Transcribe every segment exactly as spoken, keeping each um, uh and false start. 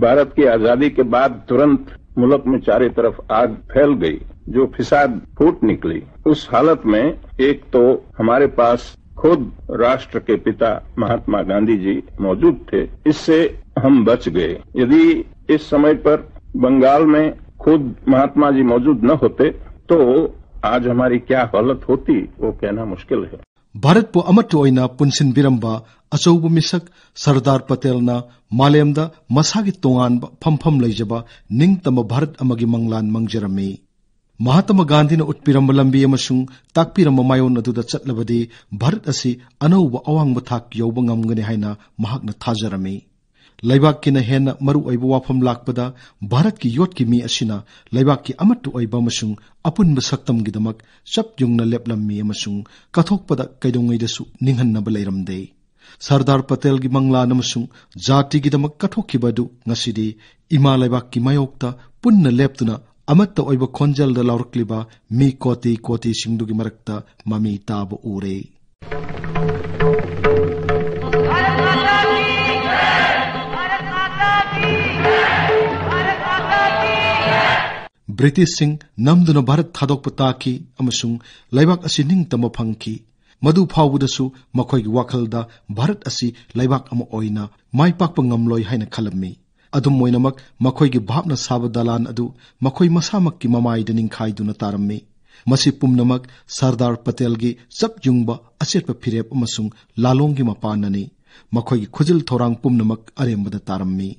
भारत की आजादी के बाद तुरंत मुल्क में चारों तरफ आग फैल गई, जो फिसाद फूट निकली। उस हालत में एक तो हमारे पास खुद राष्ट्र के पिता महात्मा गांधी जी मौजूद थे, इससे हम बच गए। यदि इस समय पर बंगाल में खुद महात्मा जी मौजूद न होते, तो आज हमारी क्या हालत होती, वो कहना मुश्किल है। ꯚꯥꯔꯠꯄꯨ ꯑꯃꯠꯇ ꯑꯣꯏꯅ ꯄꯨꯟꯁꯤꯟꯕꯤꯔꯝꯕ ꯑꯆꯧꯕ ꯃꯤꯁꯛ ꯁꯔꯗꯥꯔ ꯄꯇꯦꯜꯅ ꯃꯥꯂꯦꯝꯗ ꯃꯁꯥꯒꯤ ꯇꯣꯉꯥꯟꯕ ꯐꯝꯐꯝ ꯂꯩꯖꯕ ꯅꯤꯡꯇꯝꯕ ꯚꯥꯔꯠ ꯑꯃꯒꯤ ꯃꯪꯂꯥꯟ ꯃꯪꯖꯔꯝꯃꯤ꯫ ꯃꯍꯥꯇꯃꯥ ꯒꯥꯟꯙꯤꯅ ꯎꯠꯄꯤꯔꯝꯕ ꯂꯝꯕꯤ ꯑꯃꯁꯨꯡ ꯇꯥꯛꯄꯤꯔꯝꯕ ꯃꯥꯏꯑꯣꯟ ꯑꯗꯨꯗ ꯆꯠꯂꯕꯗꯤ ꯚꯥꯔꯠ ꯑꯁꯤ ꯑꯅꯧꯕ ꯑꯋꯥꯡꯕ ꯊꯥꯛ ꯌꯧꯕ ꯉꯝꯒꯅꯤ ꯍꯥꯏꯅ ꯃꯍꯥꯛꯅ ꯊꯥꯖꯔꯝꯃꯤ꯫ ꯂꯩꯕꯥꯛꯀꯤꯅ ꯍꯦꯟꯅ ꯃꯔꯨ ꯑꯣꯏꯕ ꯋꯥꯐꯝ ꯂꯥꯛꯄꯗ ꯚꯥꯔꯠꯀꯤ ꯌꯣꯠꯀꯤ ꯃꯤ ꯑꯁꯤꯅ ꯂꯩꯕꯥꯛꯀꯤ ꯑꯃꯠꯇ ꯑꯣꯏꯕ ꯑꯃꯁꯨꯡ ꯑꯄꯨꯟꯕ ꯁꯛꯇꯝꯒꯤꯗꯃꯛ ꯆꯞ ꯌꯨꯡꯅ ꯂꯦꯞꯂꯝꯃꯤ ꯑꯃꯁꯨꯡ ꯀꯠꯊꯣꯛꯄꯗ ꯀꯩꯗꯧꯉꯩꯗꯁꯨ ꯅꯤꯡꯍꯟꯅꯕ ꯂꯩꯔꯝꯗꯦ꯫ ꯁꯔꯗꯥꯔ ꯄꯇꯦꯜꯒꯤ ꯃꯪꯂꯥꯟ ꯑꯃꯁꯨꯡ ꯖꯥꯇꯤꯒꯤꯗꯃꯛ ꯀꯠꯊꯣꯛꯈꯤꯕ ꯑꯗꯨ ꯉꯁꯤꯗꯤ ꯏꯃꯥ ꯂꯩꯕꯥꯛꯀꯤ ꯃꯥꯌꯣꯛꯇ ꯄꯨꯟꯅ ꯂꯦꯞꯇꯨꯅ ꯑꯃꯠꯇ ꯑꯣꯏꯕ ꯈꯣꯟꯖꯦꯜꯗ ꯂꯥꯎꯔꯛꯂꯤꯕ ꯃꯤ ꯀꯣꯇꯤ ꯀꯣꯇꯤꯁꯤꯡꯗꯨꯒꯤ ꯃꯔꯛꯇ ꯃꯃꯤ ꯇꯥꯕ ꯎꯔꯦ꯫ ꯕ꯭ꯔꯤꯇꯤꯁꯁꯤꯡ ꯅꯝꯗꯨꯅ ꯚꯥꯔꯠ ꯊꯥꯗꯣꯛꯄ ꯇꯥꯈꯤ ꯑꯃꯁꯨꯡ ꯂꯩꯕꯥꯛ ꯑꯁꯤ ꯅꯤꯡꯇꯝꯕ ꯐꯪꯈꯤ꯫ ꯃꯗꯨ ꯐꯥꯎꯕꯗꯁꯨ ꯃꯈꯣꯏꯒꯤ ꯋꯥꯈꯜꯗ ꯚꯥꯔꯠ ꯑꯁꯤ ꯂꯩꯕꯥꯛ ꯑꯃ ꯑꯣꯏꯅ ꯃꯥꯏ ꯄꯥꯛꯄ ꯉꯝꯂꯣꯏ ꯍꯥꯏꯅ ꯈꯜꯂꯝꯃꯤ꯫ ꯑꯗꯨꯝ ꯑꯣꯏꯅꯃꯛ, ꯃꯈꯣꯏꯒꯤ ꯚꯥꯞꯅ ꯁꯥꯕ ꯗꯂꯥꯟ ꯑꯗꯨ ꯃꯈꯣꯏ ꯃꯁꯥꯃꯛꯀꯤ ꯃꯃꯥꯏꯗ ꯅꯤꯡꯈꯥꯏꯗꯨꯅ ꯇꯥꯔꯝꯃꯤ꯫ ꯃꯁꯤ ꯄꯨꯝꯅꯃꯛ ꯁꯔꯗꯥꯔ ꯄꯇꯦꯜꯒꯤ ꯆꯞ ꯌꯨꯡꯕ ꯑꯆꯦꯠꯄ ꯐꯤꯔꯦꯞ ꯑꯃꯁꯨꯡ ꯂꯥꯂꯣꯡꯒꯤ ꯃꯄꯥꯟꯅꯅꯤ꯫ ꯃꯈꯣꯏꯒꯤ ꯈꯨꯖꯤꯜ ꯊꯧꯔꯥꯡ ꯄꯨꯝꯅꯃꯛ ꯑꯔꯦꯝꯕꯗ ꯇꯥꯔꯝꯃꯤ꯫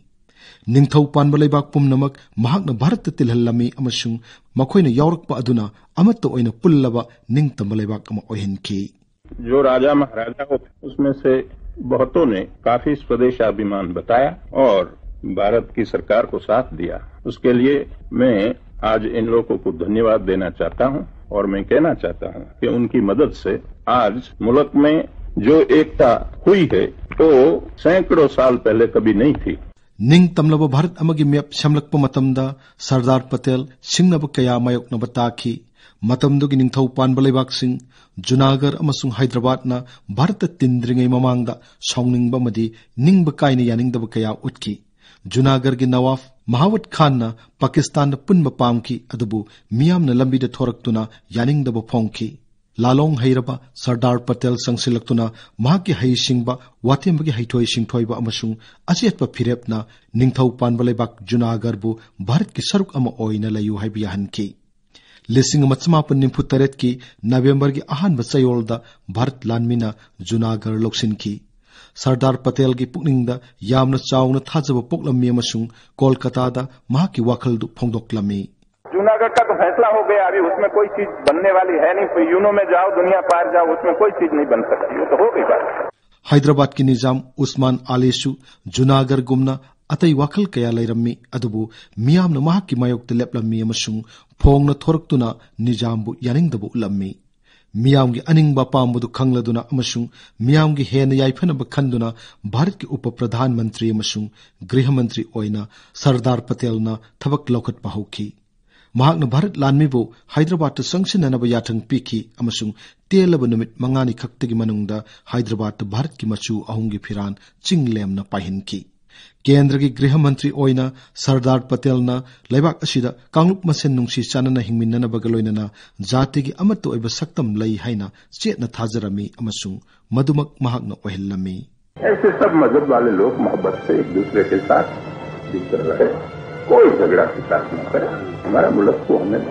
ꯅꯤꯡꯊꯧ ꯄꯥꯟꯕ ꯂꯩꯕꯥꯛ ꯄꯨꯝꯅꯃꯛ ꯃꯍꯥꯛꯅ ꯚꯥꯔꯠꯇ ꯇꯤꯜꯍꯜꯂꯝꯃꯤ ꯑꯃꯁꯨꯡ ꯃꯈꯣꯏꯅ ꯌꯥꯎꯔꯛꯄ ꯑꯗꯨꯅ ꯑꯃꯠꯇ ꯑꯣꯏꯅ ꯄꯨꯜꯂꯕ ꯅꯤꯡꯇꯝꯕ ꯂꯩꯕꯥꯛ ꯑꯃ ꯑꯣꯏꯍꯟꯈꯤ꯫ जो राजा महाराजा होते, उसमें से बहुतों ने काफी स्वदेशाभिमान बताया और भारत की सरकार को साथ दिया। उसके लिए मैं आज इन लोगों को धन्यवाद देना चाहता हूं और मैं कहना चाहता हूं कि उनकी मदद से आज मुल्क में जो एकता हुई है, वो सैकड़ों साल पहले कभी नहीं थी। ꯅꯤꯡꯇꯝꯂꯕ ꯚꯥꯔꯠ ꯑꯃꯒꯤ ꯃꯦꯞ ꯁꯦꯝꯂꯛꯄ ꯃꯇꯝꯗ ꯁꯔꯗꯥꯔ ꯄꯇꯦꯜ ꯁꯤꯡꯅꯕ ꯀꯌꯥ ꯃꯥꯌꯣꯛꯅꯕ ꯇꯥꯈꯤ꯫ ꯃꯇꯝꯗꯨꯒꯤ ꯅꯤꯡꯊꯧ ꯄꯥꯟꯕ ꯂꯩꯕꯥꯛꯁꯤꯡ ꯖꯨꯅꯥꯒꯔ ꯑꯃꯁꯨꯡ ꯍꯥꯏꯗ꯭ꯔꯕꯥꯗꯅ ꯚꯥꯔꯠꯇ ꯇꯤꯟꯗ꯭ꯔꯤꯉꯩ ꯃꯃꯥꯡꯗ ꯁꯥꯎꯅꯤꯡꯕ ꯑꯃꯗꯤ ꯅꯤꯡꯕ ꯀꯥꯏꯅ ꯌꯥꯅꯤꯡꯗꯕ ꯀꯌꯥ ꯎꯠꯈꯤ꯫ ꯖꯨꯅꯥꯒꯔꯒꯤ ꯅꯋꯥꯐ ꯃꯍꯥꯋꯠ ꯈꯥꯟꯅ ꯄꯥꯀꯤꯁꯇꯥꯟꯗ ꯄꯨꯟꯕ ꯄꯥꯝꯈꯤ, ꯑꯗꯨꯕꯨ ꯃꯤꯌꯥꯝꯅ ꯂꯝꯕꯤꯗ ꯊꯣꯔꯛꯇꯨꯅ ꯌꯥꯅꯤꯡꯗꯕ ꯐꯣꯡꯈꯤ꯫ ꯂꯥꯂꯣꯡ ꯍꯩꯔꯕ ꯁꯔꯗꯥꯔ ꯄꯇꯦꯜ ꯆꯪꯁꯤꯜꯂꯛꯇꯨꯅ ꯃꯍꯥꯛꯀꯤ ꯍꯩꯁꯤꯡꯕ, ꯋꯥꯇꯦꯝꯕꯒꯤ ꯍꯩꯊꯣꯏ ꯁꯤꯡꯊꯣꯏꯕ ꯑꯃꯁꯨꯡ ꯑꯆꯦꯠꯄ ꯐꯤꯔꯦꯞꯅ ꯅꯤꯡꯊꯧ ꯄꯥꯟꯕ ꯂꯩꯕꯥꯛ ꯖꯨꯅꯥꯒꯔꯕꯨ ꯚꯥꯔꯠꯀꯤ ꯁꯔꯨꯛ ꯑꯃ ꯑꯣꯏꯅ ꯂꯩꯌꯨ ꯍꯥꯏꯕ ꯌꯥꯍꯟꯈꯤ꯫ ꯂꯤꯁꯤꯡ ꯑꯃ ꯆꯃꯥꯄꯟ ꯅꯤꯐꯨ ꯇꯔꯦꯠꯀꯤ ꯅꯕꯦꯝꯕꯔꯒꯤ ꯑꯍꯥꯟꯕ ꯆꯌꯣꯜꯗ ꯚꯥꯔꯠ ꯂꯥꯟꯃꯤꯅ ꯖꯨꯅꯥꯒꯔ ꯂꯧꯁꯤꯟꯈꯤ꯫ ꯁꯔꯗꯥꯔ ꯄꯇꯦꯜꯒꯤ ꯄꯨꯛꯅꯤꯡꯗ ꯌꯥꯝꯅ ꯆꯥꯎꯅ ꯊꯥꯖꯕ ꯄꯣꯛꯂꯝꯃꯤ ꯑꯃꯁꯨꯡ ꯀꯣꯜꯀꯇꯥꯗ ꯃꯍꯥꯛꯀꯤ ꯋꯥꯈꯜꯗꯨ ꯐꯣꯡꯗꯣꯛꯂꯝꯃꯤ꯫ जूनागढ़ का तो फैसला हो गया, अभी उसमें कोई चीज बनने वाली है नहीं। यूनो में जाओ, दुनिया पार जाओ, उसमें कोई चीज नहीं बन सकती। वो तो हो गई बात। ꯍꯥꯏꯗ꯭ꯔꯕꯥꯗꯀꯤ ꯅꯤꯖꯥꯝ ꯎꯁꯃꯥꯟ ꯑꯂꯤꯁꯨ ꯖꯨꯅꯥꯒꯔꯒꯨꯝꯅ ꯑꯇꯩ ꯋꯥꯈꯜ ꯀꯌꯥ ꯂꯩꯔꯝꯃꯤ, ꯑꯗꯨꯕꯨ ꯃꯤꯌꯥꯝꯅ ꯃꯍꯥꯛꯀꯤ ꯃꯥꯌꯣꯛꯇ ꯂꯦꯞꯂꯝꯃꯤ ꯑꯃꯁꯨꯡ ꯐꯣꯡꯅ ꯊꯣꯔꯛꯇꯨꯅ ꯅꯤꯖꯥꯝꯕꯨ ꯌꯥꯅꯤꯡꯗꯕ ꯎꯠꯂꯝꯃꯤ꯫ ꯃꯤꯌꯥꯝꯒꯤ ꯑꯅꯤꯡꯕ ꯑꯄꯥꯝꯕꯗꯨ ꯈꯪꯂꯗꯨꯅ ꯑꯃꯁꯨꯡ ꯃꯤꯌꯥꯝꯒꯤ ꯍꯦꯟꯅ ꯌꯥꯏꯐꯅꯕ ꯈꯟꯗꯨꯅ ꯚꯥꯔꯠꯀꯤ ꯎꯄ ꯄ꯭ꯔꯙꯥꯟ ꯃꯟꯇ꯭ꯔꯤ ꯑꯃꯁꯨꯡ ꯒ꯭ꯔꯤꯍ ꯃꯟꯇ꯭ꯔꯤ ꯑꯣꯏꯅ ꯁꯔꯗꯥꯔ ꯄꯇꯦꯜꯅ ꯊꯕꯛ ꯂꯧꯈꯠꯄ ꯍꯧꯈꯤ꯫ ꯃꯍꯥꯛꯅ ꯚꯥꯔꯠ ꯂꯥꯟꯃꯤꯕꯨ ꯍꯥꯏꯗ꯭ꯔꯕꯥꯗꯇ ꯆꯪꯁꯤꯟꯅꯅꯕ ꯌꯥꯊꯪ ꯄꯤꯈꯤ ꯑꯃꯁꯨꯡ ꯇꯦꯜꯂꯕ ꯅꯨꯃꯤꯠ ꯃꯉꯥꯅꯤ ꯈꯛꯇꯒꯤ ꯃꯅꯨꯡꯗ ꯍꯥꯏꯗ꯭ꯔꯕꯥꯗꯇ ꯚꯥꯔꯠꯀꯤ ꯃꯆꯨ ꯑꯍꯨꯝꯒꯤ ꯐꯤꯔꯥꯟ ꯆꯤꯡ ꯂꯦꯝꯅ ꯄꯥꯏꯍꯟꯈꯤ꯫ ꯀꯦꯟꯗ꯭ꯔꯒꯤ ꯒ꯭ꯔꯤꯍ ꯃꯟꯇ꯭ꯔꯤ ꯑꯣꯏꯅ ꯁꯔꯗꯥꯔ ꯄꯇꯦꯜꯅ ꯂꯩꯕꯥꯛ ꯑꯁꯤꯗ ꯀꯥꯡꯂꯨꯞ ꯃꯁꯦꯟ ꯅꯨꯡꯁꯤ ꯆꯥꯟꯅꯅ ꯍꯤꯡꯃꯤꯟꯅꯅꯕꯒ ꯂꯣꯏꯅꯅ ꯖꯥꯇꯤꯒꯤ ꯑꯃꯠꯇ ꯑꯣꯏꯕ ꯁꯛꯇꯝ ꯂꯩ ꯍꯥꯏꯅ ꯆꯦꯠꯅ ꯊꯥꯖꯔꯝꯃꯤ ꯑꯃꯁꯨꯡ ꯃꯗꯨꯃꯛ ꯃꯍꯥꯛꯅ ꯑꯣꯏꯍꯜꯂꯝꯃꯤ꯫ ऐसे सब मजहब वाले लोग मोहब्बत से एक दूसरे के साथ बिखर रहे, कोई झगड़ा फिसाद न करे। हमारा मुल्क को हमें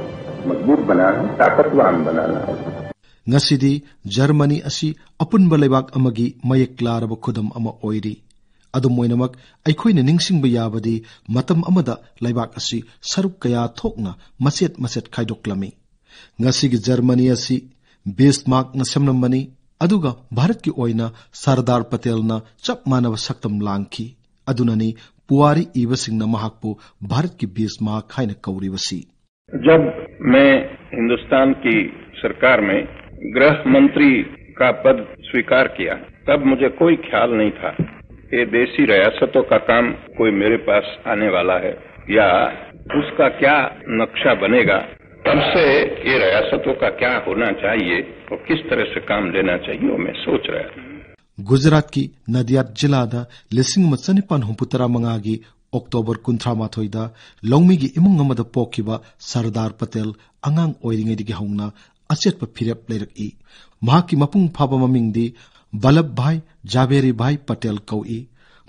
मजबूत बनाना है, ताकतवान बनाना है। ꯉꯁꯤꯗꯤ ꯖꯔꯃꯅꯤ ꯑꯁꯤ ꯑꯄꯨꯟꯕ ꯂꯩꯕꯥꯛ ꯑꯃꯒꯤ ꯃꯌꯦꯛ ꯂꯥꯔꯕ ꯈꯨꯗꯝ ꯑꯃ ꯑꯣꯏꯔꯤ꯫ ꯑꯗꯨꯝ ꯑꯣꯏꯅꯃꯛ, ꯑꯩꯈꯣꯏꯅ ꯅꯤꯡꯁꯤꯡꯕ ꯌꯥꯕꯗꯤ ꯃꯇꯝ ꯑꯃꯗ ꯂꯩꯕꯥꯛ ꯑꯁꯤ ꯁꯔꯨꯛ ꯀꯌꯥ ꯊꯣꯛꯅ ꯃꯆꯦꯠ ꯃꯆꯦꯠ ꯈꯥꯏꯗꯣꯛꯂꯝꯃꯤ꯫ ꯉꯁꯤꯒꯤ ꯖꯔꯃꯅꯤ ꯑꯁꯤ ꯕꯤꯁꯃꯥꯔꯛꯅ ꯁꯦꯝꯂꯝꯕꯅꯤ, ꯑꯗꯨꯒ ꯚꯥꯔꯠꯀꯤ ꯑꯣꯏꯅ ꯁꯔꯗꯥꯔ ꯄꯇꯦꯜꯅ ꯆꯞ ꯃꯥꯟꯅꯕ ꯁꯛꯇꯝ ꯂꯥꯡꯈꯤ꯫ ꯑꯗꯨꯅꯅꯤ ꯄꯨꯋꯥꯔꯤ ꯏꯕꯁꯤꯡꯅ ꯃꯍꯥꯛꯄꯨ ꯚꯥꯔꯠꯀꯤ ꯕꯤꯁꯃꯥꯔꯛ ꯍꯥꯏꯅ ꯀꯧꯔꯤꯕꯁꯤ꯫ जब मैं हिंदुस्तान की सरकार में गृह मंत्री का पद स्वीकार किया, तब मुझे कोई ख्याल नहीं था कि देसी रियासतों का काम कोई मेरे पास आने वाला है या उसका क्या नक्शा बनेगा। तब से ये रियासतों का क्या होना चाहिए और किस तरह से काम लेना चाहिए, वो मैं सोच रहा था। ꯒꯨꯖꯔꯥꯠꯀꯤ ꯅꯗꯤꯌꯥꯗ ꯖꯤꯂꯥꯗ ꯂꯤꯁꯤꯡ ꯑꯃ ꯆꯅꯤꯄꯥꯟ ꯍꯨꯝꯐꯨ ꯇꯔꯥ ꯃꯉꯥꯒꯤ ꯑꯣꯛꯇꯣꯕꯔ ꯀꯨꯟꯊ꯭ꯔꯥ ꯃꯥꯊꯣꯏꯗ ꯂꯧꯃꯤꯒꯤ ꯏꯃꯨꯡ ꯑꯃꯗ ꯄꯣꯛꯈꯤꯕ ꯁꯔꯗꯥꯔ ꯄꯇꯦꯜ ꯑꯉꯥꯡ ꯑꯣꯏꯔꯤꯉꯩꯗꯒꯤ ꯍꯧꯅ ꯑꯆꯦꯠꯄ ꯐꯤꯔꯦꯞ ꯂꯩꯔꯛꯏ꯫ ꯃꯍꯥꯛꯀꯤ ꯃꯄꯨꯡ ꯐꯥꯕ ꯃꯃꯤꯡꯗꯤ ꯕꯜꯂꯚ ꯚꯥꯏ ꯖꯥꯕꯦꯔꯤ ꯚꯥꯏ ꯄꯇꯦꯜ ꯀꯧꯏ꯫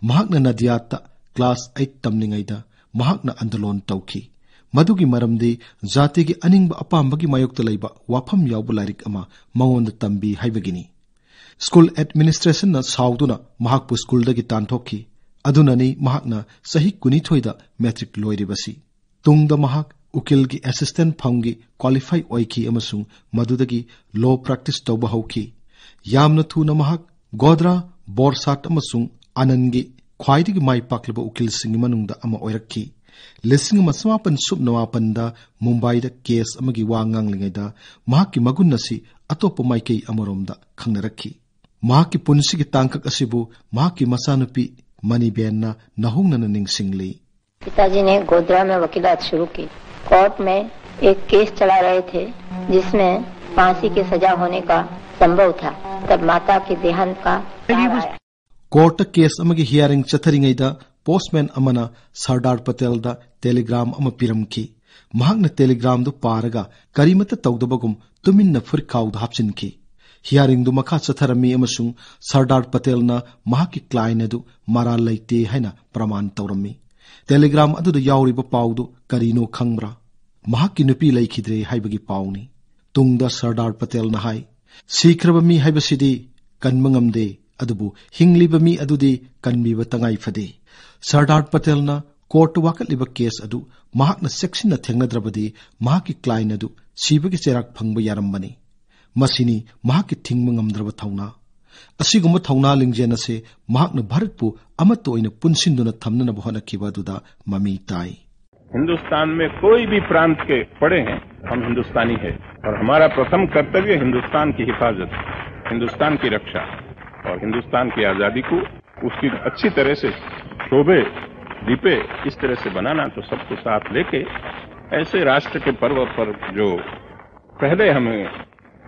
ꯃꯍꯥꯛꯅ ꯅꯗꯤꯌꯥꯠꯇ ꯀ꯭ꯂꯥꯁ ꯑꯩꯠ ꯇꯝꯂꯤꯉꯩꯗ ꯃꯍꯥꯛꯅ ꯑꯟꯗꯣꯂꯣꯟ ꯇꯧꯈꯤ꯫ ꯃꯗꯨꯒꯤ ꯃꯔꯝꯗꯤ ꯖꯥꯇꯤꯒꯤ ꯑꯅꯤꯡꯕ ꯑꯄꯥꯝꯕꯒꯤ ꯃꯥꯌꯣꯛꯇ ꯂꯩꯕ ꯋꯥꯐꯝ ꯌꯥꯎꯕ ꯂꯥꯏꯔꯤꯛ ꯑꯃ ꯃꯉꯣꯟꯗ ꯇꯝꯕꯤ ꯍꯥꯏꯕꯒꯤꯅꯤ꯫ ꯁ꯭ꯀꯨꯜ ꯑꯦꯗꯃꯤꯅꯤꯁꯇ꯭ꯔꯦꯁꯟꯅ ꯁꯥꯎꯗꯨꯅ ꯃꯍꯥꯛꯄꯨ ꯁ꯭ꯀꯨꯜꯗꯒꯤ ꯇꯥꯟꯊꯣꯛꯈꯤ꯫ ꯑꯗꯨꯅꯅꯤ ꯃꯍꯥꯛꯅ ꯆꯍꯤ ꯀꯨꯟꯅꯤꯊꯣꯏꯗ ꯃꯦꯇ꯭ꯔꯤꯛ ꯂꯣꯏꯔꯤꯕꯁꯤ꯫ ꯇꯨꯡꯗ ꯃꯍꯥꯛ ꯎꯀꯤꯜꯒꯤ ꯑꯦꯁꯤꯁꯇꯦꯟꯠ ꯐꯥꯔꯝꯒꯤ ꯀ꯭ꯋꯥꯂꯤꯐꯥꯏ ꯑꯣꯏꯈꯤ ꯑꯃꯁꯨꯡ ꯃꯗꯨꯗꯒꯤ ꯂꯣ ꯄ꯭ꯔꯦꯛꯇꯤꯁ ꯇꯧꯕ ꯍꯧꯈꯤ꯫ ꯌꯥꯝꯅ ꯊꯨꯅ ꯃꯍꯥꯛ ꯒꯣꯗ꯭ꯔꯥ, ꯕꯣꯔꯁꯥꯠ ꯑꯃꯁꯨꯡ ꯑꯅꯟꯒꯤ ꯈ꯭ꯋꯥꯏꯗꯒꯤ ꯃꯥꯏ ꯄꯥꯛꯂꯕ ꯎꯀꯤꯜꯁꯤꯡꯒꯤ ꯃꯅꯨꯡꯗ ꯑꯃ ꯑꯣꯏꯔꯛꯈꯤ꯫ ꯂꯤꯁꯤꯡ ꯑꯃ ꯆꯃꯥꯄꯟ ꯁꯨꯞꯅ ꯃꯥꯄꯟꯗ ꯃꯨꯝꯕꯥꯏꯗ ꯀꯦꯁ ꯑꯃꯒꯤ ꯋꯥ ꯉꯥꯡꯂꯤꯉꯩꯗ ꯃꯍꯥꯛꯀꯤ ꯃꯒꯨꯟ ꯑꯁꯤ ꯑꯇꯣꯞꯄ ꯃꯥꯏꯀꯩ ꯑꯃꯔꯣꯝꯗ ꯈꯪꯅꯔꯛꯈꯤ꯫ ꯃꯍꯥꯛꯀꯤ ꯄꯨꯟꯁꯤꯒꯤ ꯇꯥꯡꯀꯛ ꯑꯁꯤꯕꯨ ꯃꯍꯥꯛꯀꯤ ꯃꯆꯥꯅꯨꯄꯤ ꯃꯅꯤꯕꯦꯟꯅ ꯅꯧꯍꯧꯅꯅ ꯅꯤꯡꯁꯤꯡꯂꯤ꯫ पिताजी ने गोधरा में वकीलात शुरू की। कोर्ट में एक केस चला रहे थे, जिसमें फांसी की सजा होने का संभव था। तब माता के देहांत का खबर आया। ꯀꯣꯔꯠꯇ ꯀꯦꯁ ꯑꯃꯒꯤ ꯍꯤꯌꯥꯔꯤꯡ ꯆꯠꯊꯔꯤꯉꯩꯗ ꯄꯣꯁꯃꯦꯟ ꯑꯃꯅ ꯁꯔꯗꯥꯔ ꯄꯇꯦꯜꯗ ꯇꯦꯂꯤꯒ꯭ꯔꯥꯝ ꯑꯃ ꯄꯤꯔꯝꯈꯤ꯫ ꯃꯍꯥꯛꯅ ꯇꯦꯂꯤꯒ꯭ꯔꯥꯝꯗꯨ ꯄꯥꯔꯒ ꯀꯔꯤꯃꯠꯇ ꯇꯧꯗꯕꯒꯨꯝ ꯇꯨꯃꯤꯟꯅ ꯐꯨꯔꯤꯠꯈꯥꯎꯗ ꯍꯥꯞꯆꯤꯟꯈꯤ꯫ ꯍꯤꯌꯥꯔꯤꯡꯗꯨ ꯃꯈꯥ ꯆꯠꯊꯔꯝꯃꯤ ꯑꯃꯁꯨꯡ ꯁꯔꯗꯥꯔ ꯄꯇꯦꯜꯅ ꯃꯍꯥꯛꯀꯤ ꯀ꯭ꯂꯥꯏꯟ ꯑꯗꯨ ꯃꯔꯥꯜ ꯂꯩꯇꯦ ꯍꯥꯏꯅ ꯄ꯭ꯔꯃꯥꯟ ꯇꯧꯔꯝꯃꯤ꯫ ꯇꯦꯂꯤꯒ꯭ꯔꯥꯝ ꯑꯗꯨꯗ ꯌꯥꯎꯔꯤꯕ ꯄꯥꯎꯗꯨ ꯀꯔꯤꯅꯣ ꯈꯪꯕ꯭ꯔꯥ? ꯃꯍꯥꯛꯀꯤ ꯅꯨꯄꯤ ꯂꯩꯈꯤꯗ꯭ꯔꯦ ꯍꯥꯏꯕꯒꯤ ꯄꯥꯎꯅꯤ꯫ ꯇꯨꯡꯗ ꯁꯔꯗꯥꯔ ꯄꯇꯦꯜꯅ ꯍꯥꯏ, "ꯁꯤꯈ꯭ꯔꯕ ꯃꯤ ꯍꯥꯏꯕꯁꯤꯗꯤ ꯀꯟꯕ ꯉꯝꯗꯦ, ꯑꯗꯨꯕꯨ ꯍꯤꯡꯂꯤꯕ ꯃꯤ ꯑꯗꯨꯗꯤ ꯀꯟꯕꯤꯕ ꯇꯉꯥꯏ ꯐꯗꯦ"꯫ ꯁꯔꯗꯥꯔ ꯄꯇꯦꯜꯅ ꯀꯣꯔꯠꯇ ꯋꯥꯀꯠꯂꯤꯕ ꯀꯦꯁ ꯑꯗꯨ ꯃꯍꯥꯛꯅ ꯆꯦꯛꯁꯤꯟꯅ ꯊꯦꯡꯅꯗ꯭ꯔꯕꯗꯤ ꯃꯍꯥꯛꯀꯤ ꯀ꯭ꯂꯥꯏꯟ ꯑꯗꯨ ꯁꯤꯕꯒꯤ ꯆꯩꯔꯥꯛ ꯐꯪꯕ ꯌꯥꯔꯝꯕꯅꯤ꯫ ꯃꯁꯤꯅꯤ ꯃꯍꯥꯛꯀꯤ ꯊꯤꯡꯕ ꯉꯝꯗ꯭ꯔꯕ ꯊꯧꯅꯥ꯫ ꯑꯁꯤꯒꯨꯝꯕ ꯊꯧꯅꯥ ꯂꯤꯡꯖꯦꯜ ꯑꯁꯤ ꯃꯍꯥꯛꯅ ꯚꯥꯔꯠꯄꯨ ꯑꯃꯠꯇ ꯑꯣꯏꯅ ꯄꯨꯟꯁꯤꯟꯗꯨꯅ ꯊꯝꯅꯅꯕ ꯍꯣꯠꯅꯈꯤꯕ ꯑꯗꯨꯗ ꯃꯃꯤ ꯇꯥꯏ꯫ हिंदुस्तान में कोई भी प्रांत के पड़े हैं, हम हिंदुस्तानी है और हमारा प्रथम कर्तव्य हिंदुस्तान की हिफाजत, हिंदुस्तान की रक्षा और हिंदुस्तान की आजादी को उसकी अच्छी तरह से शोभे, दीपे, इस तरह से बनाना। तो सबको साथ लेके ऐसे राष्ट्र के पर्व पर जो पहले हमें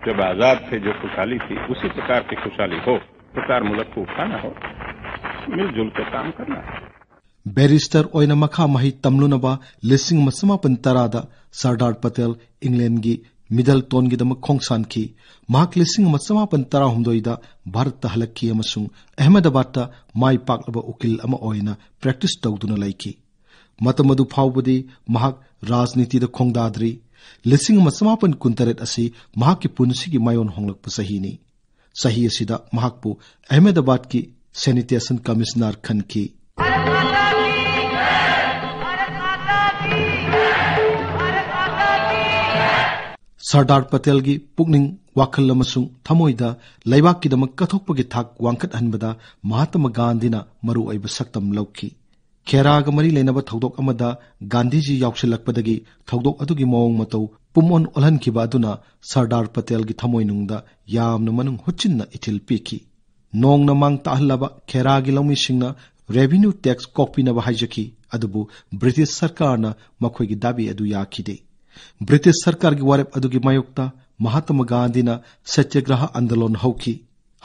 जब आजाद थे जो खुशहाली थी, उसी प्रकार की खुशहाली हो, प्रकार मुल्क को उठाना हो, मिलजुल कर काम करना है। ꯕꯦꯔꯤꯁꯇꯔ ꯑꯣꯏꯅ ꯃꯈꯥ ꯃꯍꯩ ꯇꯝꯂꯨꯅꯕ ꯂꯤꯁꯤꯡ ꯑꯃ ꯆꯃꯥꯄꯟ ꯇꯔꯥꯗ ꯁꯔꯗꯥꯔ ꯄꯇꯦꯜ ꯏꯪꯂꯦꯟꯒꯤ ꯃꯤꯗꯜꯇꯣꯟꯒꯤꯗꯃꯛ ꯈꯣꯡꯁꯥꯟꯈꯤ꯫ ꯃꯍꯥꯛ ꯂꯤꯁꯤꯡ ꯑꯃ ꯆꯃꯥꯄꯟ ꯇꯔꯥꯍꯨꯝꯗꯣꯏꯗ ꯚꯥꯔꯠꯇ ꯍꯜꯂꯛꯈꯤ ꯑꯃꯁꯨꯡ ꯑꯍꯃꯦꯗꯕꯥꯗꯇ ꯃꯥꯏ ꯄꯥꯛꯂꯕ ꯎꯀꯤꯜ ꯑꯃ ꯑꯣꯏꯅ ꯄ꯭ꯔꯦꯛꯇꯤꯁ ꯇꯧꯗꯨꯅ ꯂꯩꯈꯤ꯫ ꯃꯇꯝ ꯑꯗꯨ ꯐꯥꯎꯕꯗꯤ ꯃꯍꯥꯛ ꯔꯥꯖꯅꯤꯇꯤꯗ ꯈꯣꯡꯗꯥꯗ꯭ꯔꯤ꯫ ꯂꯤꯁꯤꯡ ꯑꯃ ꯆꯃꯥꯄꯟ ꯀꯨꯟꯇꯔꯦꯠ ꯑꯁꯤ ꯃꯍꯥꯛꯀꯤ ꯄꯨꯟꯁꯤꯒꯤ ꯃꯥꯏꯑꯣꯟ ꯍꯣꯡꯂꯛꯄ ꯆꯍꯤꯅꯤ꯫ ꯆꯍꯤ ꯑꯁꯤꯗ ꯃꯍꯥꯛꯄꯨ ꯑꯍꯃꯦꯗꯕꯥꯗꯀꯤ ꯁꯦꯅꯤꯇꯦꯁꯟ ꯀꯃꯤꯁꯅꯔ ꯈꯟꯈꯤ꯫ ꯁꯔꯗꯥꯔ ꯄꯇꯦꯜꯒꯤ ꯄꯨꯛꯅꯤꯡ, ꯋꯥꯈꯜ ꯑꯃꯁꯨꯡ ꯊꯃꯣꯏꯗ ꯂꯩꯕꯥꯛꯀꯤꯗꯃꯛ ꯀꯠꯊꯣꯛꯄꯒꯤ ꯊꯥꯛ ꯋꯥꯡꯈꯠꯍꯟꯕꯗ ꯃꯍꯥꯇꯃ ꯒꯥꯟꯙꯤꯅ ꯃꯔꯨꯑꯣꯏꯕ ꯁꯛꯇꯝ ꯂꯧꯈꯤ꯫ ꯈꯦꯔꯥꯒ ꯃꯔꯤ ꯂꯩꯅꯕ ꯊꯧꯗꯣꯛ ꯑꯃꯗ ꯒꯥꯟꯙꯤꯖꯤ ꯌꯥꯎꯁꯤꯜꯂꯛꯄꯗꯒꯤ ꯊꯧꯗꯣꯛ ꯑꯗꯨꯒꯤ ꯃꯑꯣꯡ ꯃꯇꯧ ꯄꯨꯝꯑꯣꯟ ꯑꯣꯜꯍꯟꯈꯤꯕ ꯑꯗꯨꯅ ꯁꯔꯗꯥꯔ ꯄꯇꯦꯜꯒꯤ ꯊꯃꯣꯏꯅꯨꯡꯗ ꯌꯥꯝꯅ ꯃꯅꯨꯡ ꯍꯨꯠꯆꯤꯟꯅ ꯏꯊꯤꯜ ꯄꯤꯈꯤ꯫ ꯅꯣꯡꯅ ꯃꯥꯡ ꯇꯥꯛꯍꯜꯂꯕ ꯈꯦꯔꯥꯒꯤ ꯂꯧꯃꯤꯁꯤꯡꯅ ꯔꯦꯚꯤꯅ꯭ꯌꯨ ꯇꯦꯛꯁ ꯀꯣꯛꯄꯤꯅꯕ ꯍꯥꯏꯖꯈꯤ, ꯑꯗꯨꯕꯨ ꯕ꯭ꯔꯤꯇꯤꯁ ꯁꯔꯀꯥꯔꯅ ꯃꯈꯣꯏꯒꯤ ꯗꯥꯕꯤ ꯑꯗꯨ ꯌꯥꯈꯤꯗꯦ꯫ ꯕ꯭ꯔꯤꯇꯤꯁ ꯁꯔꯀꯥꯔꯒꯤ ꯋꯥꯔꯦꯞ ꯑꯗꯨꯒꯤ ꯃꯥꯌꯣꯛꯇ ꯃꯍꯥꯇꯃ ꯒꯥꯟꯙꯤꯅ ꯁꯇ꯭ꯌꯒ꯭ꯔꯍ ꯑꯟꯗꯣꯂꯟ ꯍꯧꯈꯤ꯫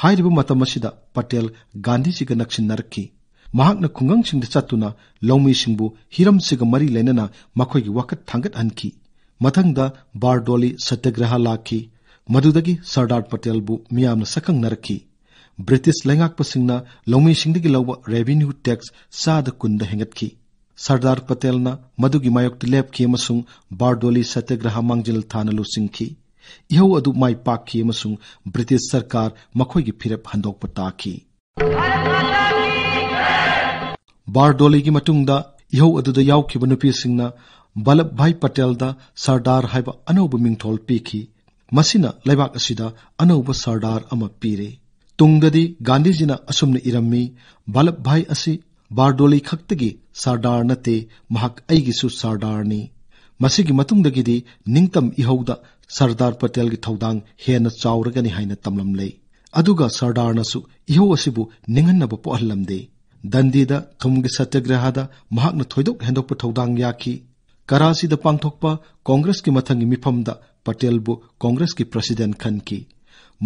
ꯍꯥꯏꯔꯤꯕ ꯃꯇꯝ ꯑꯁꯤꯗ ꯄꯇꯦꯜ ꯒꯥꯟꯙꯤꯖꯤꯒ ꯅꯛꯁꯤꯟꯅꯔꯛꯈꯤ꯫ ꯃꯍꯥꯛꯅ ꯈꯨꯡꯒꯪꯁꯤꯡꯗ ꯆꯠꯇꯨꯅ ꯂꯧꯃꯤꯁꯤꯡꯕꯨ ꯍꯤꯔꯝꯁꯤꯒ ꯃꯔꯤ ꯂꯩꯅꯅ ꯃꯈꯣꯏꯒꯤ ꯋꯥꯀꯠ ꯊꯥꯡꯒꯠꯍꯟꯈꯤ꯫ ꯃꯊꯪꯗ ꯕꯥꯔꯗꯣꯂꯤ ꯁꯇ꯭ꯌꯒ꯭ꯔꯍ ꯂꯥꯛꯈꯤ꯫ ꯃꯗꯨꯗꯒꯤ ꯁꯔꯗꯥꯔ ꯄꯇꯦꯜꯕꯨ ꯃꯤꯌꯥꯝꯅ ꯁꯛꯈꯪꯅꯔꯛꯈꯤ꯫ ꯕ꯭ꯔꯤꯇꯤꯁ ꯂꯩꯉꯥꯛꯄꯁꯤꯡꯅ ꯂꯧꯃꯤꯁꯤꯡꯗꯒꯤ ꯂꯧꯕ ꯔꯦꯚꯤꯅ꯭ꯌꯨ ꯇꯦꯛꯁ ꯆꯥꯗ ꯀꯨꯟꯗ ꯍꯦꯟꯒꯠꯈꯤ꯫ ꯁꯔꯗꯥꯔ ꯄꯇꯦꯜꯅ ꯃꯗꯨꯒꯤ ꯃꯥꯌꯣꯛꯇ ꯂꯦꯞꯈꯤ ꯑꯃꯁꯨꯡ ꯕꯥꯔꯗꯣꯂꯤ ꯁꯇ꯭ꯌꯒ꯭ꯔꯍ ꯃꯥꯡꯖꯤꯜ ꯊꯥꯅ ꯂꯨꯆꯤꯡꯈꯤ꯫ ꯏꯍꯧ ꯑꯗꯨ ꯃꯥꯏ ꯄꯥꯛꯈꯤ ꯑꯃꯁꯨꯡ ꯕ꯭ꯔꯤꯇꯤꯁ ꯁꯔꯀꯥꯔ ꯃꯈꯣꯏꯒꯤ ꯐꯤꯔꯦꯞ ꯍꯟꯗꯣꯛꯄ ꯇꯥꯈꯤ꯫ ꯕꯥꯔꯗꯣꯂꯤꯒꯤ ꯃꯇꯨꯡꯗ ꯏꯍꯧ ꯑꯗꯨꯗ ꯌꯥꯎꯈꯤꯕ ꯅꯨꯄꯤꯁꯤꯡꯅ ꯕꯜꯂꯚ ꯚꯥꯏ ꯄꯇꯦꯜꯗ ꯁꯔꯗꯥꯔ ꯍꯥꯏꯕ ꯑꯅꯧꯕ ꯃꯤꯡꯊꯣꯜ ꯄꯤꯈꯤ꯫ ꯃꯁꯤꯅ ꯂꯩꯕꯥꯛ ꯑꯁꯤꯗ ꯑꯅꯧꯕ ꯁꯔꯗꯥꯔ ꯑꯃ ꯄꯤꯔꯦ꯫ ꯇꯨꯡꯗꯗꯤ ꯒꯥꯟꯙꯤꯖꯤꯅ ꯑꯁꯨꯝꯅ ꯏꯔꯝꯃꯤ, "ꯚꯜꯂꯚ ꯚꯥꯏ ꯑꯁꯤ ꯕꯥꯔꯗꯣꯂꯤ ꯈꯛꯇꯒꯤ ꯁꯔꯗꯥꯔ ꯅꯠꯇꯦ, ꯃꯍꯥꯛ ꯑꯩꯒꯤꯁꯨ ꯁꯔꯗꯥꯔꯅꯤ"꯫ ꯃꯁꯤꯒꯤ ꯃꯇꯨꯡꯗꯒꯤꯗꯤ ꯅꯤꯡꯇꯝ ꯏꯍꯧꯗ ꯁꯔꯗꯥꯔ ꯄꯇꯦꯜꯒꯤ ꯊꯧꯗꯥꯡ ꯍꯦꯟꯅ ꯆꯥꯎꯔꯒꯅꯤ ꯍꯥꯏꯅ ꯇꯝꯂꯝꯂꯦ꯫ ꯑꯗꯨꯒ ꯁꯔꯗꯥꯔꯅꯁꯨ ꯏꯍꯧ ꯑꯁꯤꯕꯨ ꯅꯤꯡꯍꯟꯅꯕ ꯄꯣꯛꯍꯜꯂꯝꯗꯦ꯫ ꯗꯟꯗꯤꯗ ꯊꯨꯝꯒꯤ ꯁꯇ꯭ꯌꯒ꯭ꯔꯍꯗ ꯃꯍꯥꯛꯅ ꯊꯣꯏꯗꯣꯛ ꯍꯦꯟꯗꯣꯛꯄ ꯊꯧꯗꯥꯡ ꯌꯥꯈꯤ꯫ ꯀꯔꯥꯆꯤꯗ ꯄꯥꯡꯊꯣꯛꯄ ꯀꯣꯡꯒ꯭ꯔꯦꯁꯀꯤ ꯃꯊꯪꯒꯤ ꯃꯤꯐꯝꯗ ꯄꯇꯦꯜꯕꯨ ꯀꯣꯡꯒ꯭ꯔꯦꯁꯀꯤ ꯄ꯭ꯔꯁꯤꯗꯦꯟꯠ ꯈꯟꯈꯤ꯫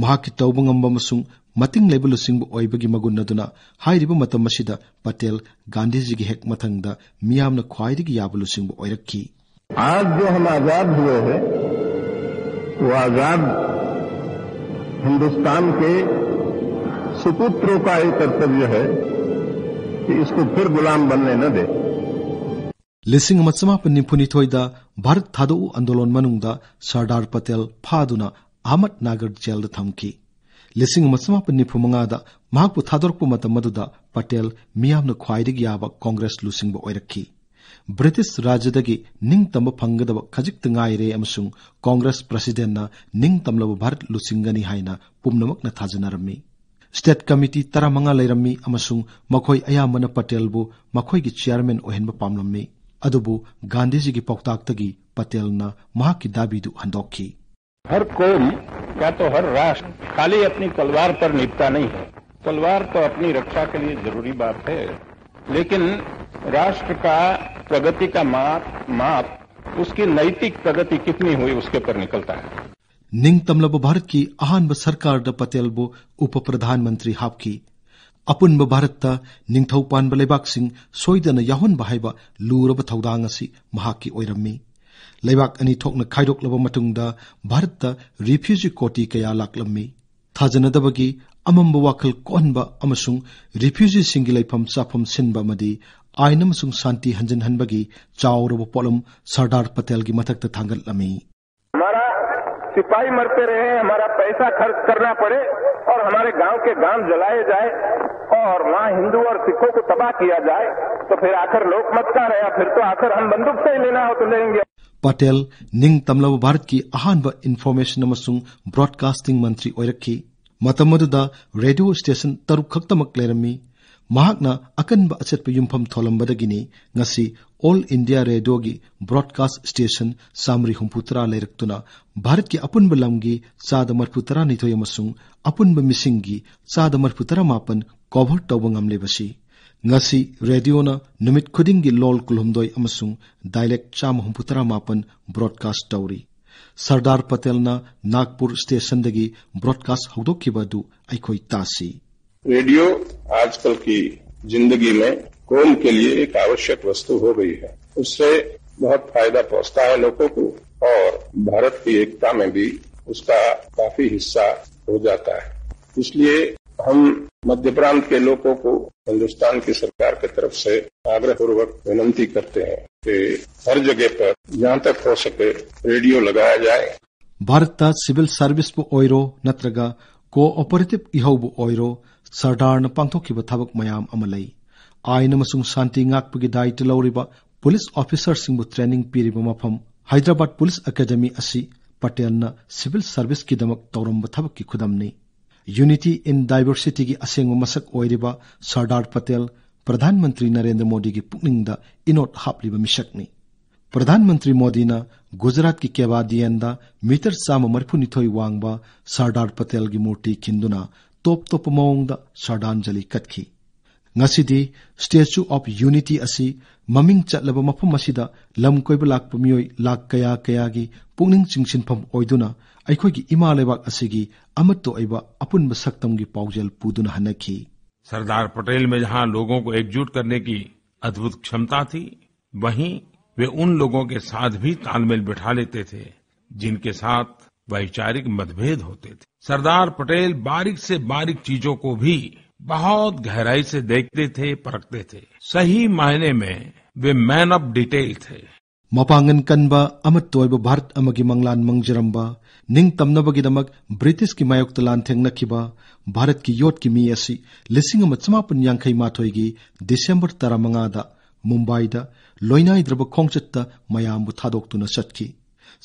ꯃꯍꯥꯛꯀꯤ ꯇꯧꯕ ꯉꯝꯕ ꯑꯃꯁꯨꯡ ꯃꯇꯤꯡ ꯂꯩꯕ ꯂꯨꯆꯤꯡꯕ ꯑꯣꯏꯕꯒꯤ ꯃꯒꯨꯟ ꯑꯗꯨꯅ ꯍꯥꯏꯔꯤꯕ ꯃꯇꯝ ꯑꯁꯤꯗ ꯄꯇꯦꯜ ꯒꯥꯟꯙꯤꯖꯤꯒꯤ ꯍꯦꯛ ꯃꯊꯪꯗ ꯃꯤꯌꯥꯝꯅ ꯈ꯭ꯋꯥꯏꯗꯒꯤ ꯌꯥꯕ ꯂꯨꯆꯤꯡꯕ ꯑꯣꯏꯔꯛꯈꯤ꯫ आज जो हम आजाद हुए हैं, वो आजाद हिंदुस्तान के सुपुत्रों का ये कर्तव्य है कि इसको फिर गुलाम बनने न दे। ꯂꯤꯁꯤꯡ ꯑꯃ ꯆꯃꯥꯄꯟ ꯅꯤꯐꯨꯅꯤꯊꯣꯏꯗ ꯚꯥꯔꯠ ꯊꯥꯗꯣꯛꯎ ꯑꯟꯗꯣꯂꯟ ꯃꯅꯨꯡꯗ ꯁꯔꯗꯥꯔ ꯄꯇꯦꯜ ꯐꯥꯗꯨꯅ ꯑꯍꯃꯗꯅꯒꯔ ꯖꯦꯜꯗ ꯊꯝꯈꯤ꯫ ꯂꯤꯁꯤꯡ ꯑꯃ ꯆꯃꯥꯄꯟ ꯅꯤꯐꯨ ꯃꯉꯥꯗ ꯃꯍꯥꯛꯄꯨ ꯊꯥꯗꯣꯔꯛꯄ ꯃꯇꯝ ꯑꯗꯨꯗ ꯄꯇꯦꯜ ꯃꯤꯌꯥꯝꯅ ꯈ꯭ꯋꯥꯏꯗꯒꯤ ꯌꯥꯕ ꯀꯣꯡꯒ꯭ꯔꯦꯁ ꯂꯨꯆꯤꯡꯕ ꯑꯣꯏꯔꯛꯈꯤ꯫ ꯕ꯭ꯔꯤꯇꯤꯁ ꯔꯥꯖ꯭ꯌꯗꯒꯤ ꯅꯤꯡꯇꯝꯕ ꯐꯪꯒꯗꯕ ꯈꯖꯤꯛꯇ ꯉꯥꯏꯔꯦ ꯑꯃꯁꯨꯡ ꯀꯣꯡꯒ꯭ꯔꯦꯁ ꯄ꯭ꯔꯁꯤꯗꯦꯟꯅ ꯅꯤꯡꯇꯝꯂꯕ ꯚꯥꯔꯠ ꯂꯨꯆꯤꯡꯒꯅꯤ ꯍꯥꯏꯅ ꯄꯨꯝꯅꯃꯛꯅ ꯊꯥꯖꯅꯔꯝꯃꯤ꯫ ꯁ꯭ꯇꯦꯠ ꯀꯃꯤꯇꯤ ꯇꯔꯥꯃꯉꯥ ꯂꯩꯔꯝꯃꯤ ꯑꯃꯁꯨꯡ ꯃꯈꯣꯏ ꯑꯌꯥꯝꯕꯅ ꯄꯇꯦꯜꯕꯨ ꯃꯈꯣꯏꯒꯤ ꯆꯤꯌꯥꯔꯃꯦꯟ ꯑꯣꯏꯍꯟꯕ ꯄꯥꯝꯂꯝꯃꯤ꯫ ꯑꯗꯨꯕꯨ ꯒꯥꯟꯙꯤꯖꯤꯒꯤ ꯄꯥꯎꯇꯥꯛꯇꯒꯤ ꯄꯇꯦꯜꯅ ꯃꯍꯥꯛꯀꯤ ꯗꯥꯕꯤꯗꯨ ꯍꯟꯗꯣꯛꯈꯤ꯫ हर कौम या तो हर राष्ट्र खाली अपनी तलवार पर निपटा नहीं है। तलवार तो अपनी रक्षा के लिए जरूरी बात है, लेकिन राष्ट्र का प्रगति का माप माप उसकी नैतिक प्रगति कितनी हुई, उसके पर निकलता है। ꯅꯤꯡꯇꯝꯂꯕ ꯚꯥꯔꯠꯀꯤ ꯑꯍꯥꯟꯕ ꯁꯔꯀꯥꯔꯗ ꯄꯇꯦꯜꯕꯨ ꯎꯄ ꯄ꯭ꯔꯙꯥꯟ ꯃꯟꯇ꯭ꯔꯤ ꯍꯥꯞꯈꯤ꯫ ꯑꯄꯨꯟꯕ ꯚꯥꯔꯠꯇ ꯅꯤꯡꯊꯧ ꯄꯥꯟꯕ ꯂꯩꯕꯥꯛꯁꯤꯡ ꯁꯣꯏꯗꯅ ꯌꯥꯎꯍꯟꯕ ꯍꯥꯏꯕ ꯂꯨꯔꯕ ꯊꯧꯗꯥꯡ ꯑꯁꯤ ꯃꯍꯥꯛꯀꯤ ꯑꯣꯏꯔꯝꯃꯤ꯫ ꯂꯩꯕꯥꯛ ꯑꯅꯤ ꯊꯣꯛꯅ ꯈꯥꯏꯗꯣꯛꯂꯕ ꯃꯇꯨꯡꯗ ꯚꯥꯔꯠꯇ ꯔꯤꯐ꯭ꯌꯨꯖꯤ ꯀꯣꯇꯤ ꯀꯌꯥ ꯂꯥꯛꯂꯝꯃꯤ꯫ ꯊꯥꯖꯅꯗꯕꯒꯤ ꯑꯃꯝꯕ ꯋꯥꯈꯜ ꯀꯣꯛꯍꯟꯕ ꯑꯃꯁꯨꯡ ꯔꯤꯐ꯭ꯌꯨꯖꯤꯁꯤꯡꯒꯤ ꯂꯩꯐꯝ ꯆꯥꯐꯝ ꯁꯤꯟꯕ ꯑꯃꯗꯤ ꯑꯥꯏꯟ ꯑꯃꯁꯨꯡ ꯁꯥꯟꯇꯤ ꯍꯟꯖꯤꯟꯍꯟꯕꯒꯤ ꯆꯥꯎꯔꯕ ꯄꯣꯠꯂꯨꯝ ꯁꯔꯗꯥꯔ ꯄꯇꯦꯜꯒꯤ ꯃꯊꯛꯇ ꯊꯥꯡꯒꯠꯂꯝꯃꯤ꯫ हमारा सिपाही मरते रहे, हमारा पैसा खर्च करना पड़े और हमारे गांव के गांव जलाए जाए और वहां हिंदू और सिखों को तबाह किया जाए, तो फिर आखिर लोकमत का रहा? फिर तो आखिर हम बंदूक से ही लेना हो तो लेंगे। ꯄꯇꯦꯜ ꯅꯤꯡꯇꯝꯂꯕ ꯚꯥꯔꯠꯀꯤ ꯑꯍꯥꯟꯕ ꯏꯟꯐꯣꯔꯃꯦꯁꯟ ꯑꯃꯁꯨꯡ ꯕ꯭ꯔꯣꯗꯀꯥꯁꯇꯤꯡ ꯃꯟꯇ꯭ꯔꯤ ꯑꯣꯏꯔꯛꯈꯤ꯫ ꯃꯇꯝ ꯑꯗꯨꯗ ꯔꯦꯗꯤꯑꯣ ꯁ꯭ꯇꯦꯁꯟ ꯇꯔꯨꯛ ꯈꯛꯇꯃꯛ ꯂꯩꯔꯝꯃꯤ꯫ ꯃꯍꯥꯛꯅ ꯑꯀꯟꯕ ꯑꯆꯦꯠꯄ ꯌꯨꯝꯐꯝ ꯊꯣꯜꯂꯝꯕꯗꯒꯤꯅꯤ ꯉꯁꯤ ꯑꯣꯜ ꯏꯟꯗꯤꯌꯥ ꯔꯦꯗꯤꯑꯣꯒꯤ ꯕ꯭ꯔꯣꯗꯀꯥꯁ ꯁ꯭ꯇꯦꯁꯟ ꯆꯥꯃꯔꯤ ꯍꯨꯝꯐꯨꯇꯔꯥ ꯂꯩꯔꯛꯇꯨꯅ ꯚꯥꯔꯠꯀꯤ ꯑꯄꯨꯟꯕ ꯂꯝꯒꯤ ꯆꯥꯗ ꯃꯔꯤꯐꯨ ꯇꯔꯥꯅꯤꯊꯣꯏ ꯑꯃꯁꯨꯡ ꯑꯄꯨꯟꯕ ꯃꯤꯁꯤꯡꯒꯤ ꯆꯥꯗ ꯃꯔꯤꯐꯨ ꯇꯔꯥ ꯃꯥꯄꯟ ꯀꯣꯚꯔ ꯇꯧꯕ ꯉꯝꯂꯤꯕꯁꯤ꯫ ꯉꯁꯤ ꯔꯦꯗꯤꯑꯣꯅ ꯅꯨꯃꯤꯠ ꯈꯨꯗꯤꯡꯒꯤ ꯂꯣꯜ ꯀꯨꯟꯍꯨꯝꯗꯣꯏ ꯑꯃꯁꯨꯡ ꯗꯥꯏꯂꯦꯛ ꯆꯥꯝꯃ ꯍꯨꯝꯐꯨꯇꯔꯥ ꯃꯥꯄꯟ ꯕ꯭ꯔꯣꯗꯀꯥꯁ ꯇꯧꯔꯤ꯫ ꯁꯔꯗꯥꯔ ꯄꯇꯦꯜꯅ ꯅꯥꯒꯄꯨꯔ ꯁ꯭ꯇꯦꯁꯟꯗꯒꯤ ꯕ꯭ꯔꯣꯗꯀꯥꯁ ꯍꯧꯗꯣꯛꯈꯤꯕ ꯑꯗꯨ ꯑꯩꯈꯣꯏ ꯇꯥꯁꯤ꯫ रेडियो आजकल की जिंदगी में कौम के लिए एक आवश्यक वस्तु हो गई है। उससे बहुत फायदा पहुंचता है लोगों को और भारत की एकता में भी उसका काफी हिस्सा हो जाता है। इसलिए हम मध्य प्रांत के लोगों को हिंदुस्तान की सरकार की तरफ से आग्रहपूर्वक विनंती करते हैं कि हर जगह पर जहां तक हो सके रेडियो लगाया जाए। ꯚꯥꯔꯠꯇ ꯁꯤꯚꯤꯜ ꯁꯔꯚꯤꯁꯄꯨ ꯑꯣꯏꯔꯣ ꯅꯠꯇ꯭ꯔꯒ ꯀꯣꯑꯣꯄꯔꯦꯇꯤꯚ ꯏꯍꯧꯕꯨ ꯑꯣꯏꯔꯣ, ꯁꯔꯗꯥꯔꯅ ꯄꯥꯡꯊꯣꯛꯈꯤꯕ ꯊꯕꯛ ꯃꯌꯥꯝ ꯑꯃ ꯂꯩ꯫ ꯑꯥꯏꯟ ꯑꯃꯁꯨꯡ ꯁꯥꯟꯇꯤ ꯉꯥꯛꯄꯒꯤ ꯗꯥꯏꯇ ꯂꯧꯔꯤꯕ ꯄꯨꯂꯤꯁ ꯑꯣꯐꯤꯁꯔꯁꯤꯡꯕꯨ ꯇ꯭ꯔꯦꯅꯤꯡ ꯄꯤꯔꯤꯕ ꯃꯐꯝ ꯍꯥꯏꯗ꯭ꯔꯕꯥꯗ ꯄꯨꯂꯤꯁ ꯑꯦꯀꯥꯗꯦꯃꯤ ꯑꯁꯤ ꯄꯇꯦꯜꯅ ꯁꯤꯚꯤꯜ ꯁꯔꯚꯤꯁꯀꯤꯗꯃꯛ ꯇꯧꯔꯝꯕ ꯊꯕꯛꯀꯤ ꯈꯨꯗꯝꯅꯤ꯫ ꯌꯨꯅꯤꯇꯤ ꯏꯟ ꯗꯥꯏꯚꯔꯁꯤꯇꯤꯒꯤ ꯑꯁꯦꯡꯕ ꯃꯁꯛ ꯑꯣꯏꯔꯤꯕ ꯁꯔꯗꯥꯔ ꯄꯇꯦꯜ ꯄ꯭ꯔꯙꯥꯟ ꯃꯟꯇ꯭ꯔꯤ ꯅꯔꯦꯟꯗ꯭ꯔ ꯃꯣꯗꯤꯒꯤ ꯄꯨꯛꯅꯤꯡꯗ ꯏꯅꯣꯠ ꯍꯥꯞꯂꯤꯕ ꯃꯤꯁꯛꯅꯤ꯫ ꯄ꯭ꯔꯙꯥꯟ ꯃꯟꯇ꯭ꯔꯤ ꯃꯣꯗꯤꯅ ꯒꯨꯖꯔꯥꯠꯀꯤ ꯀꯦꯕꯥꯗꯤꯌꯟꯗ ꯃꯤꯇꯔ ꯆꯥꯝꯃ ꯃꯔꯤꯐꯨꯅꯤꯊꯣꯏ ꯋꯥꯡꯕ ꯁꯔꯗꯥꯔ ꯄꯇꯦꯜꯒꯤ ꯃꯨꯔꯇꯤ ꯈꯤꯟꯗꯨꯅ ꯇꯣꯞ ꯇꯣꯞꯄ ꯃꯑꯣꯡꯗ ꯁꯔꯗꯥꯟꯖꯂꯤ ꯀꯠꯈꯤ꯫ ꯉꯁꯤꯗꯤ ꯁ꯭ꯇꯦꯆꯨ ꯑꯣꯐ ꯌꯨꯅꯤꯇꯤ ꯑꯁꯤ ꯃꯃꯤꯡ ꯆꯠꯂꯕ ꯃꯐꯝ ꯑꯁꯤꯗ ꯂꯝ ꯀꯣꯏꯕ ꯂꯥꯛꯄ ꯃꯤꯑꯣꯏ ꯂꯥꯈ ꯀꯌꯥ ꯀꯌꯥꯒꯤ ꯄꯨꯛꯅꯤꯡ ꯆꯤꯡꯁꯤꯟꯐꯝ ꯑꯣꯏꯗꯨꯅ ꯑꯩꯈꯣꯏꯒꯤ ꯏꯃꯥ ꯂꯩꯕꯥꯛ ꯑꯁꯤꯒꯤ ꯑꯃꯠꯇ ꯑꯣꯏꯕ ꯑꯄꯨꯟꯕ ꯁꯛꯇꯝꯒꯤ ꯄꯥꯎꯖꯦꯜ ꯄꯨꯗꯨꯅ ꯍꯟꯅꯈꯤ꯫ सरदार पटेल में जहां लोगों को एकजुट करने की अद्भुत क्षमता थी, वहीं वे उन लोगों के साथ भी तालमेल बिठा लेते थे, जिनके साथ वैचारिक मतभेद होते थे। सरदार पटेल बारीक से बारीक चीजों को भी बहुत गहराई से देखते थे, परखते थे। सही मायने में वे मैन ऑफ डिटेल थे। ꯃꯄꯥꯡꯒꯜ ꯀꯟꯕ ꯑꯃꯠꯇ ꯑꯣꯏꯕ ꯚꯥꯔꯠ ꯑꯃꯒꯤ ꯃꯪꯂꯥꯟ ꯃꯪꯖꯔꯝꯕ, ꯅꯤꯡꯇꯝꯅꯕꯒꯤꯗꯃꯛ ꯕ꯭ꯔꯤꯇꯤꯁꯀꯤ ꯃꯥꯌꯣꯛꯇ ꯂꯥꯟꯊꯦꯡꯅꯈꯤꯕ ꯚꯥꯔꯠꯀꯤ ꯌꯣꯠꯀꯤ ꯃꯤ ꯑꯁꯤ ꯂꯤꯁꯤꯡ ꯑꯃ ꯆꯃꯥꯄꯟ ꯌꯥꯡꯈꯩ ꯃꯥꯊꯣꯏꯒꯤ ꯗꯤꯁꯦꯝꯕꯔ ꯇꯔꯥꯃꯉꯥꯗ ꯃꯨꯝꯕꯥꯏꯗ ꯂꯣꯏꯅꯥꯏꯗ꯭ꯔꯕ ꯈꯣꯡꯆꯠꯇ ꯃꯌꯥꯝꯕꯨ ꯊꯥꯗꯣꯛꯇꯨꯅ ꯆꯠꯈꯤ꯫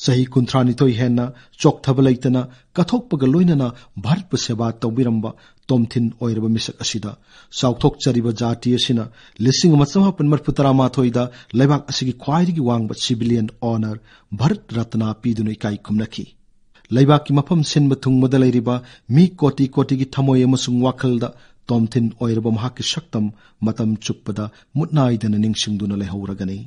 ꯆꯍꯤ ꯀꯨꯟꯊ꯭ꯔꯥꯅꯤꯊꯣꯏ ꯍꯦꯟꯅ ꯆꯣꯛꯊꯕ ꯂꯩꯇꯅ ꯀꯠꯊꯣꯛꯄꯒ ꯂꯣꯏꯅꯅ ꯚꯥꯔꯠꯄꯨ ꯁꯦꯕꯥ ꯇꯧꯕꯤꯔꯝꯕ ꯇꯣꯝꯊꯤꯟ ꯑꯣꯏꯔꯕ ꯃꯤꯁꯛ ꯑꯁꯤꯗ ꯆꯥꯎꯊꯣꯛꯆꯔꯤꯕ ꯖꯥꯇꯤ ꯑꯁꯤꯅ ꯂꯤꯁꯤꯡ ꯑꯃ ꯆꯃꯥꯄꯟ ꯃꯔꯤꯐꯨ ꯇꯔꯥꯃꯥꯊꯣꯏꯗ ꯂꯩꯕꯥꯛ ꯑꯁꯤꯒꯤ ꯈ꯭ꯋꯥꯏꯗꯒꯤ ꯋꯥꯡꯕ ꯁꯤꯚꯤꯂꯤꯌꯟ ꯑꯣꯅꯔ ꯚꯥꯔꯠ ꯔꯠꯅꯥ ꯄꯤꯗꯨꯅ ꯏꯀꯥꯏ ꯈꯨꯝꯅꯈꯤ꯫ ꯂꯩꯕꯥꯛꯀꯤ ꯃꯐꯝ ꯁꯤꯟꯕ ꯊꯨꯡꯕꯗ ꯂꯩꯔꯤꯕ ꯃꯤ ꯀꯣꯇꯤ ꯀꯣꯇꯤꯒꯤ ꯊꯃꯣꯏ ꯑꯃꯁꯨꯡ ꯋꯥꯈꯜꯗ ꯇꯣꯝꯊꯤꯟ ꯑꯣꯏꯔꯕ ꯃꯍꯥꯛꯀꯤ ꯁꯛꯇꯝ ꯃꯇꯝ ꯆꯨꯞꯄꯗ ꯃꯨꯠꯅꯥꯏꯗꯅ ꯅꯤꯡꯁꯤꯡꯗꯨꯅ ꯂꯩꯍꯧꯔꯒꯅꯤ꯫